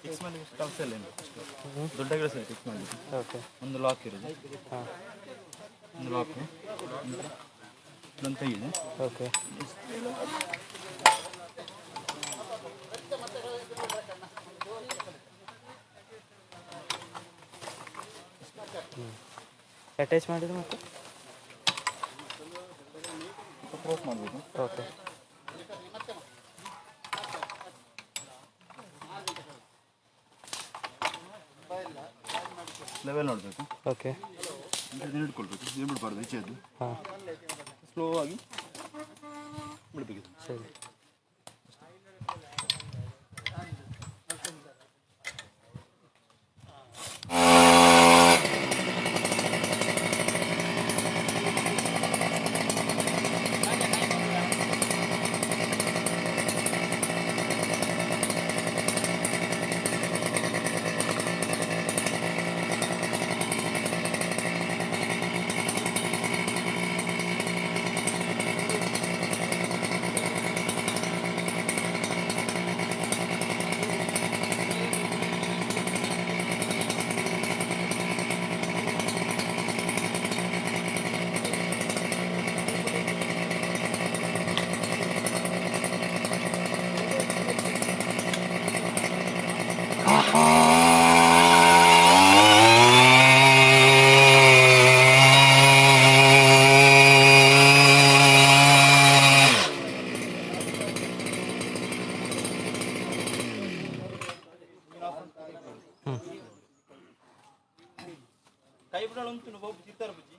Fix ಮಾಡಲಿಕ್ಕೆ ಅಷ್ಟು ಕೆಲಸ ಇಲ್ಲ ಏನು ಅಷ್ಟು ದೊಡ್ಡ ಕೆಲಸ ಇಲ್ಲ ಫಿಕ್ಸ್ ಮಾಡಲಿಕ್ಕೆ. ಓಕೆ. ಒಂದು ಲಾಕ್ ಇರೋದು. ಹಾಂ. ಒಂದು ಲಾಕ್, ಇದೊಂದು ಕೈ ಇದೆ. ಓಕೆ. ಅಟ್ಯಾಚ್ ಮಾಡಿದ್ದು ಮತ್ತೆ? ಕ್ರೋಸ್ ಮಾಡಬೇಕು. ಓಕೆ. ಲೆವೆಲ್ ನೋಡಬೇಕು. ಓಕೆ. ಇದನ್ನ ಹಿಡ್ಕೊಳ್ಬೇಕು, ಇದನ್ನ ಬಿಡಬಾರ್ದು ಈಚೆದ್ದು. ಹಾಂ. ಸ್ಲೋ ಆಗಿ ಬಿಡಬೇಕು ಇದನ್ನು. ಸರಿ. ಕೈ ಬಿಡೋಣ ಉಂಟು ಹೋಗಿ ಚಿತ್ತರ ಬುಜ್ಜಿ.